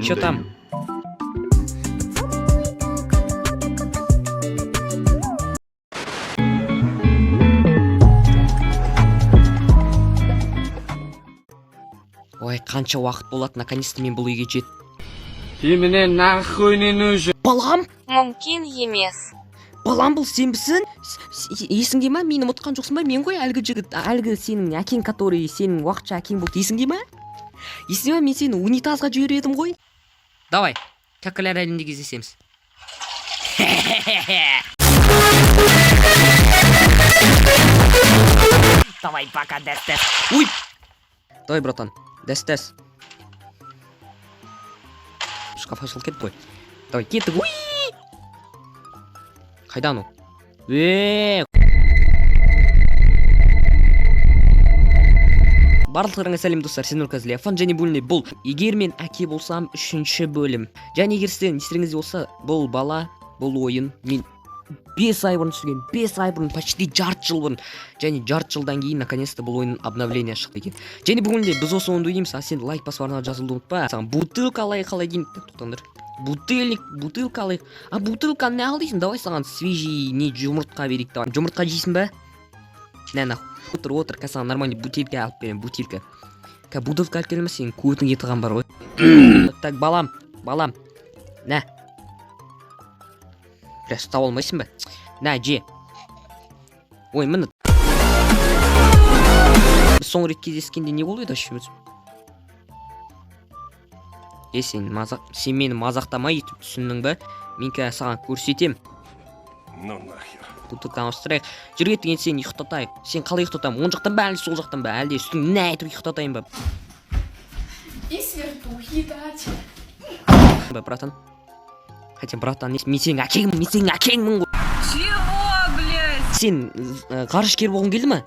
Не Чё там? даю. Ой, қанша уақыт болады, наконец-то мен бұл үйге жет. Ты мне нахуй не нужен. Балам! Мүмкін емес. Балам, бұл сенбісің? Есіңде ма? Мені ұмытқан жоқсың ба? Мен ғой әлгі жігіт, әлгі сенің әкең, который сенің уақытша әкең болды. Есіңде ма? Есіңде ма? Мен сені унитазға жіберіп едім ғой. Давай, кәкілер әлемінде кездесеміз. Давай, пока, дәс дәс. Ой! Давай, братан, дәс дәс. Шкаф ашылып кетті ғой. Давай, кеттік. Уи! Қайда анау? Е! Барлықтарыңа сәлем, достар, сен Нұрқазы және бөліне бұл «Егер мен әке болсам» үшінші бөлім. Және егер сіздердің естеріңізде болса, бұл бала, бұл ойын мен 5 ай бұрын түсірген, 5 ай бұрын, почти жарты жыл бұрын. Және жарты жылдан кейін наконец-то бұл ойынның обновление шықты екен. Және бүгін де біз осы ойынды ойнаймыз, а сен лайк басып, арнаға жазылуды ұмытпа. Саған бутылка алайық, қалай деймін? Так, тоқтаңдар. Бутыльник, бутылка алайық. А бутылканы не ал дейсің? Давай саған свежий не жұмыртқа берейік, давай. Жұмыртқа жейсің ба? На, нахуй. Отыр, отыр, қазір саған нормальный бутылка алып беремін, бутылка. Қазір бутылка алып келемін, сенің көтіңе тыған бар ғой. Так, балам, балам. На. Бля, ұстап алмайсың ба? На, же. Ой, міне. Біз соңғы рет кездескенде не болды еді вообще? Е, сен мазақ, сен мені мазақтамай өйтіп, түсіндің ба? Мен қазір саған көрсетем. Ну нахер. Бутылканы ауыстырайық. Жүр, кеттік, енді сені ұйықтатайық. Сен қалай ұйықтатамын? Оң жақтан ба, әлде сол жақтан ба, әлде үстіңнен айтып ұйықтатайын ба? И свертухи дать. Ба, братан? Хотя, братан, мен сенің әкеңмін, мен сенің әкеңмін ғой. Чего, блядь? Сен ғарышкер болғың келді ма?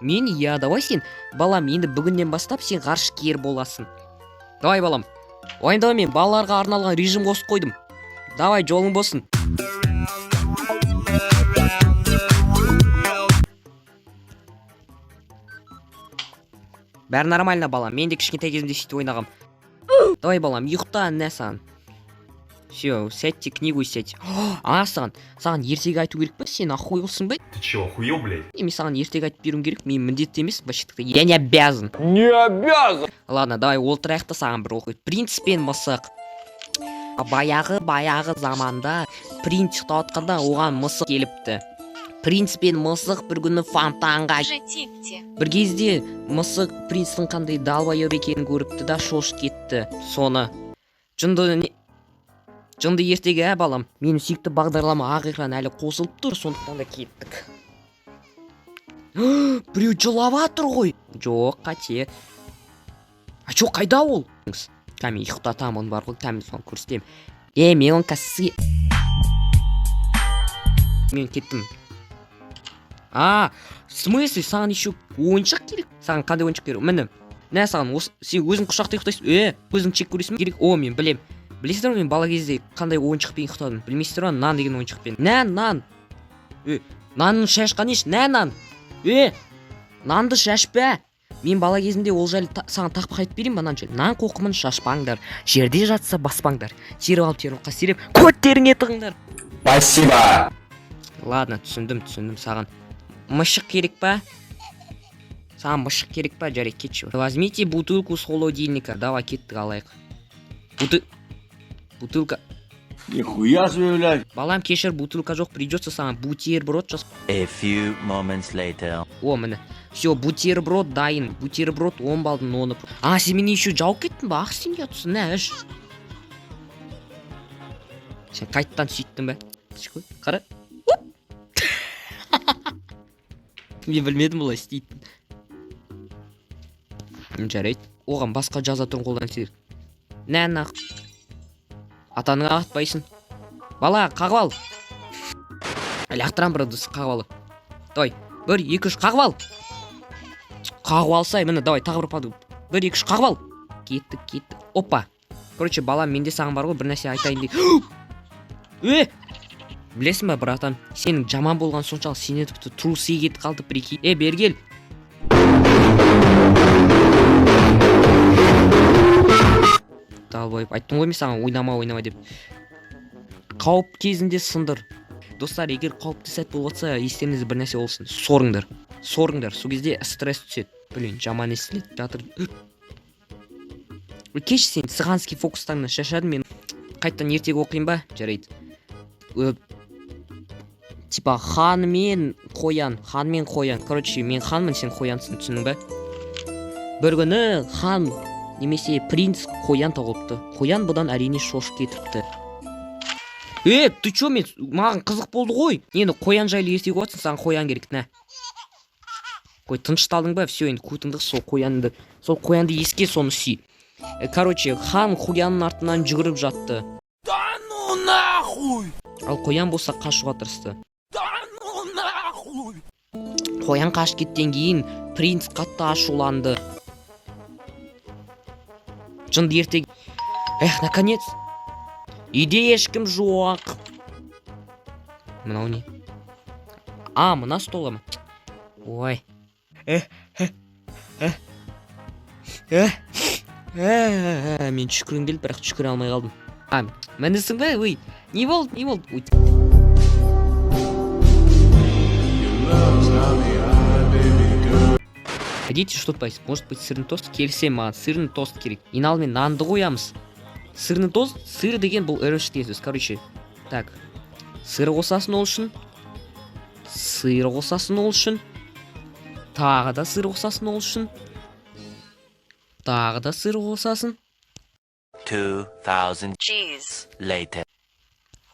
Мен, иә, давай сен, балам, енді бүгіннен бастап сен ғарышкер боласың. Давай, балам. Уайымдама, мен балаларға арналған режим қосып қойдым. Давай, жолың болсын. Бәрі нормально, балам. Мен де кішкентай кезімде сөйтіп ойнағам. Давай, балам, ұйықта, на саған. Все, сядьте, книгу сядь. А, саған ертегі айту керек па? Сен охуелсың ба? Ты чё, охуел, блядь? Мен саған ертегі айтып беруім керек? Мен міндетті емес, вообще я не обязан. Не обязан. Ладно, давай отырайық та, саған бір оқиды. «Принц пен мысық». Баяғы баяғы заманда принц ұйықтап жатқанда, оған мысық келіпті. Принц пен мысық бір күні фонтанға Жетіпті. Бір кезде мысық принцтің қандай долбоеб екенін көріпті да, шошып кетті. Соны жынды не жынды ертегі, ә, балам? Менің сүйікті бағдарлама «Ақ экран» әлі қосылып тұр, сондықтан да кеттік. Біреу жылап жатыр ғой. Жоқ, қате. А чё, қайда ол? Кәме, ұйықтатамын бар ғой, кәме, соны көрсетемін. Е, мен оны қазір, мен кеттім. А, в смысле, саған еще ойыншық керек? Саған қандай ойыншық керек? Міне, мә саған осы. Сен өзің құшақта ұйықтайсың. Е, өзің чек көресің бе? Керек. О, мен білем. Білесіздер ме, мен бала кезде қандай ойыншықпен ұйықтадым? Білмейсіздер ма? Нан деген ойыншықпен. Нә, нан. Е, нанын шашқан еш, нә, нан. Е, нанды шашпа. Мен бала кезімде ол жайлы саған тақпақ айтып берейін ба, нан жайлы? Нан қоқымын шашпаңдар, жерде жатса баспаңдар, теріп алып, теріп қастереп, көттеріңе тығыңдар. Спасибо. Ладно, түсіндім, түсіндім. Саған мышық керек па? Саған мышық керек па? Жарайды, кетші. Возьмите бутылку с холодильника. Давай, кеттік, алайық. Бутылка. Нихуя себе, блядь. Балам, кешір, бутылка жоқ, придется саған бутерброд жасап. A few moments later. О, міне, все, бутерброд дайын. Бутерброд 10 балдың оны. А, сен мені еще жауып кеттің ба? Ах, сен ұятсың. Нә, іш. Сен қайтадан сөйттің ба? Іш қой, қара. Оп! Мен білмедім бұлай істейтінін. Жарайды, оған басқа жаза түрін қолданып керек. Нә, нах, атаңа атпайсың. Бала, қағып ал. Лақтырамын бір ыдыс, қағып ал. Давай, бір, екі, үш, қағып ал. Қағып алсай, міне, давай, тағы бір паду. Бір, екі, үш, қағып ал. Кеттік, кеттік. Опа. Короче, балам, менде саған бар ғой бір нәрсе айтайын деп. Е, білесің ба, братан, сенің жаман болған соншалық, сенен тіпті трусы кетіп қалды, прикинь. Е, бері кел. Долбоеб, айттым ғой мен саған, ойнама, ойнама деп. Қауіп кезінде сындыр. Достар, егер қауіпті сәт болып жатса, естеріңізде бір нәрсе болсын: сорыңдар, сорыңдар. Сол кезде стресс түседі. Блин, жаман естіледі жатыр. Кеш, сен цыганский фокустарыңнан шаршадым мен. Қайтадан ертегі оқиын ба? Жарайды. Типа хан мен қоян, хан мен қоян. Короче, мен ханмын, сен қоянсың, түсіндің ба? Бір күні хан немесе принц қоян тауыпты. Қоян бұдан, әрине, шошып кетіпті. Е, ты чё? Мен, маған қызық болды ғой енді. Қоян жайлы ертегі оқысың, саған қоян керек. На, қой, тынышталдың ба? Все, енді көтіңді, сол қоянды, сол қоянды еске, соны сүй. Короче, хан қоянның артынан жүгіріп жатты. Да ну нахуй! Ал қоян болса қашуға тырысты. Да ну нахуй! Қоян қашып кеткен кейін принц қатты ашуланды. Жынды ертегі. Эх, наконец үйде ешкім жоқ. Мынау не? А, мына стол ма? Ой, эх, эх, эх, эх, эх, мен түшкіргім келді, бірақ түшкіре алмай қалдым. А, мінісің ба? Ой, не болды, не болды? Ой. Хотите что-то поесть? Может быть, сырный тост? Келісемін, маған сырный тост керек. Ең алдымен нанды қоямыз. Сырный тост, сыр деген бұл ірімшік деген сөз. Короче, так. Сыр қосасың ол үшін. Сыр қосасың ол үшін. Тағы да сыр қосасың ол үшін. Тағы да сыр қосасың. 2,000 Cheese. later.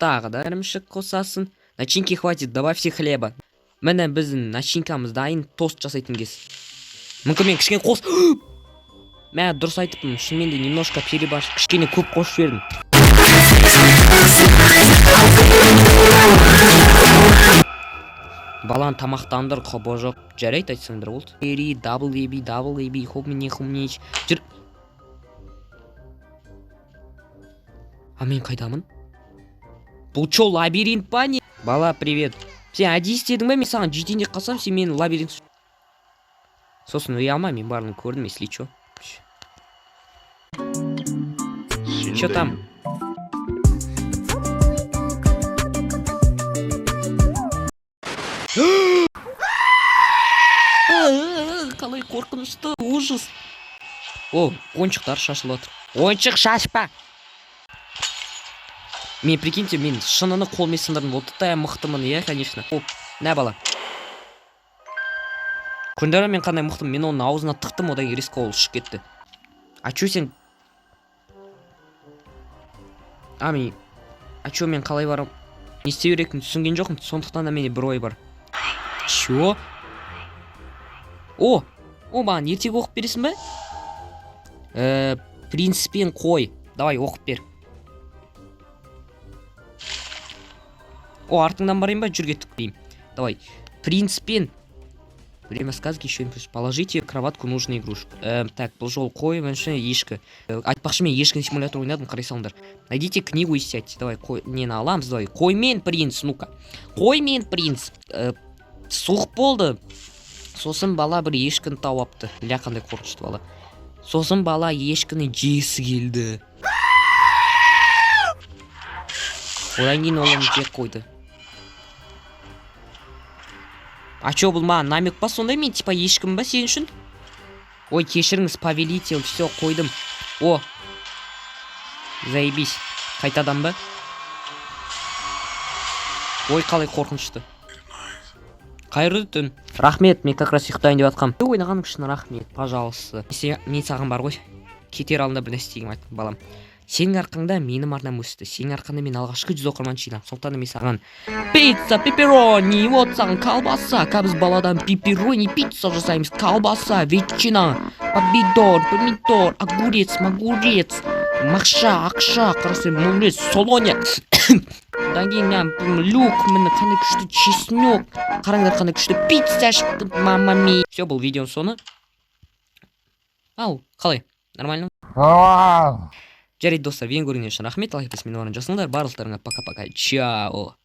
Тағы да ірімшік қосасың. Начинки хватит, добавьте хлеба. Міне, біздің начинкамыз дайын, тост жасайтын кез. Мүмкін, мен кішкене қос, мә, дұрыс айтыппын, шынымен де немножко перебарщик, кішкене көп қосып жібердім. Баланы тамақтандыр, қобожок. Жарайды, айтсаңдар болды. Ери, дабл еби, дабл еби, хумни, хумни. Жүр. А мен қайдамын? Бұл чё, лабиринт па, не? Бала, привет. Сен әдейі істедің ба? Мен саған жетейін деп қалсам, сен мені лабиринт. Сосын ұялма, мен барлығын көрдім, если чё. Чё там? Қалай қорқынышты, ужас. О, ойыншықтар шашылып жатыр. Ойыншық шашпа. Мен, прикиньте, мен шыныны қолмен сындырдым. Вот это я мықтымын, иә, конечно. О, нә, бала. Көрдіңдер ме, мен қандай мықтымын? Мен оның аузына тықтым, одан кейін резко ол ұшып кетті. А чё сен? А мен, а чё, мен қалай барам? Не істеу керектігін түсінген жоқпын, сондықтан да менде бір ой бар. Чё? О, о, маған ертегі оқып бересің ба? Принц пен қой. Давай, оқып бер. О, артыңнан барайын ба? Жүр, кеттік деймін. Давай. Принц пен. Время сказки еще не пришло. Положите в кроватку нужную игрушку. Так, бұл жол қой, бірінші ешкі. Айтпақшы, мен ешкіні симулятор ойнадым, қарай салыңдар. Найдите книгу и сядьте. Давай, қой, нені аламыз, давай. Қой мен принц, ну-ка. Қой мен принц. Суық болды. Сосын бала бір ешкіні тауып апты. Ля, қандай қорқынышты бала. Сосын бала ешкіні жегісі келді. Одан кейін ол оны жеп қойды. А чё, бұл маған намек па сондай? Мен типа ешкім ба сен үшін? Ой, кешіріңіз, повелитель, все, қойдым. О, заебись. Қайтадан ба? Ой, қалай қорқынышты. Қайырлы түн. Рахмет, мен как раз ұйықтайын деп жатқанмын. Ойнағаның үшін рахмет, пожалуйста. Мен саған бар ғой, кетер алдында бір нәрсе істегенмін, айттым, балам. Сенің арқаңда менің арнам өсті. Сенің арқаңда мен алғашқы 100 оқырман жинадым. Сондықтан да мен саған пицца, пепперони, вот саған колбаса. Қазір біз баладан пепперони пицца жасаймыз. Колбаса, ветчина, помидор, помидор, огурец, огурец, мақша, ақша, қарасай, мулес, солоня. Одан кейін мына люк, міне, қандай күшті чеснок. Қараңдар, қандай күшті пицца шықты, мама ми. Все, бұл видеоның соңы. Ау, қалай? Нормально? Жарайды, достар, видеоны көргендер үшін рахмет. Лайк басып, менің арнама жазылыңдар. Барлықтарыңа пока пока, чао.